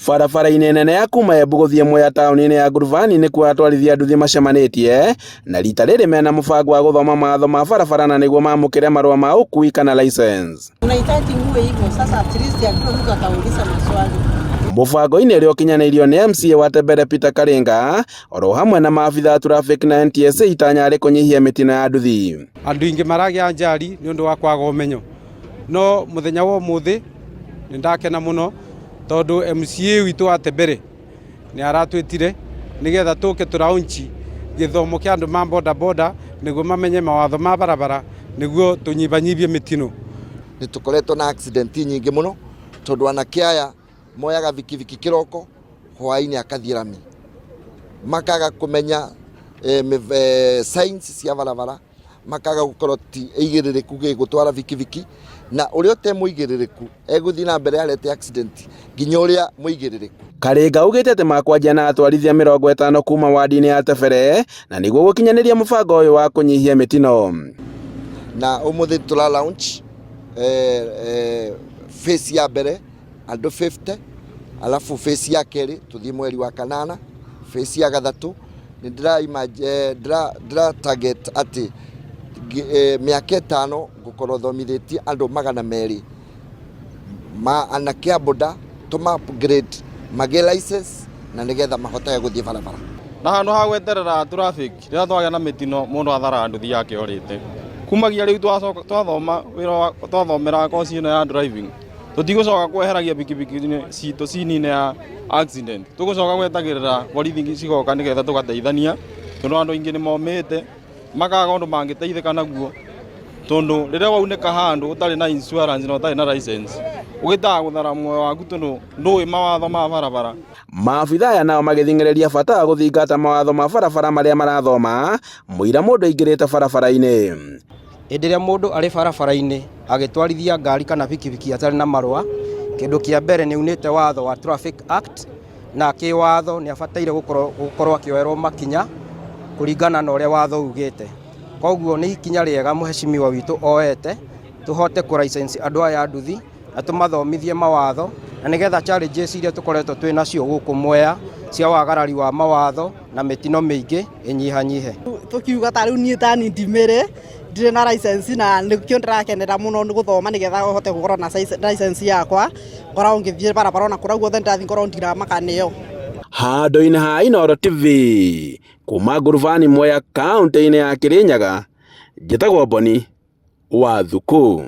Barabara-inĩ nene ya kuma Embu gũthiĩ Mwea taũni-inĩ ya Ngurubani nĩkuo atwarithia nduthi macemanĩtie na rita rĩrĩ mena mũbango wa gũthoma mawatho ma barabara na nĩguo mamũkĩre marũa ma ũkui kana license. Unahitaji uwe hivyo sasa, at least hakuna mtu atauliza maswali. Mũbango-inĩ ũrĩa ũkinyanĩirio nĩ MCA wa Tembere Peter Karinga oro hamwe na maabitha a traffic na NTSA itanya arĩ kũnyihia mĩtino ya nduthi. Andũ aingĩ maragĩa njari nĩ ũndũ wa kwaga ũmenyo, no mũthenya wa ũmũthĩ nĩ ndakena mũno tondũ MCA witũ wa Tembere nĩ aratwĩtire nĩgetha tũke tũ launch gĩthomo kĩa andũ ma boda boda nĩguo mamenye mawatho ma barabara nĩguo tũnyibanyibie mĩtino. Nĩ tũkoretwo na accident nyingĩ mũno tondũ anake aya moyaga bikibiki kĩroko, hwaĩ-inĩ akathiĩ rami, makaga kũmenya signs cia barabara, makaga gũkorwo ti aigĩrĩrĩku gũtwara bikibiki, na ũrĩa ũte mũigĩrĩrĩku egũthiĩ na mbere arete accident nginya ũrĩa mũigĩrĩrĩku. Karinga augĩte atĩ makwanjia na atwarithia 50 kuma wadi-inĩ ya Tebere na nĩguo gũkinyanĩria mũbango ũyũ wa kũnyihia mĩtino. Na ũmũthĩ tũra launch phase ya mbere andũ 50, alafu phase ya kerĩ tũthiĩ mweri wa kanana, phase ya gathatũ nĩ ndĩra target atĩ mĩaka 5 ngũkorwo thomithĩtie andũ 200 ma anake a boda tũma upgrade magĩe license na nĩgetha mahotage gũthiĩ barabara. Na handũ ha gweterera traffic rĩrĩa twagĩa na mĩtino mũndũ atharaga nduthi yake orĩte. Kumagia rĩu twathoma wĩra wa twathomera koci ĩno ya driving tũtigũcoka kweheragia bikibiki citũ cinine ya accident, tũgũcoka gwetagĩrĩra borithi cigoka nĩgetha tũgateithania tondũ andũ aingĩ nĩ momĩte makaga ũndũ mangĩteithĩka naguo tondũ rĩrĩa waunĩka handũ ũtarĩ na insurance na ũtarĩ na license ũgĩtaga gũthara muoyo waku tondũ ndũĩ mawatho ma barabara. Maabitha aya nao magĩthing'ĩrĩria bata wa gũthingata mawatho ma barabara marĩa marathoma mũira mũndũ aingĩrĩte barabara-inĩ. Hĩndĩ ĩrĩa mũndũ arĩ barabara-inĩ agĩtwarithia ngari kana bikibiki atarĩ na marũa, kĩndũ kĩa mbere nĩ aunĩte watho wa Traffic Act, na kĩwatho nĩ abataire gũkorwo akĩoerwo makinya kũringana na ũrĩa watho ugĩte. Koguo nĩ ikinya rĩega mũhecimiwa witũ oete tũhote kũ license andũ aya a nduthi na tũmathomithie mawatho na nĩgetha challenges iria tũkoretwo twĩ nacio gũkũ Mwea cia wagarari wa mawatho na mĩtino mĩingĩ ĩnyihanyihe. Tũkiuga ta rĩu niĩ ta niĩ ndimĩrĩ ndirĩ na license na nĩkĩo ndĩrakenera mũno nĩ gũthoma nĩgetha hote gũkorwo na license yakwa ngoragwo ngĩthiĩ barabara ona kũrĩa guothe ndĩrathiĩ ngorwo ndiramaka nĩyo. Handũ-inĩ ha Inooro TV kuma Ngurubani Mwea kaũntĩ-inĩ ya Kirinyaga, njĩtagwo Boni wa Thuku.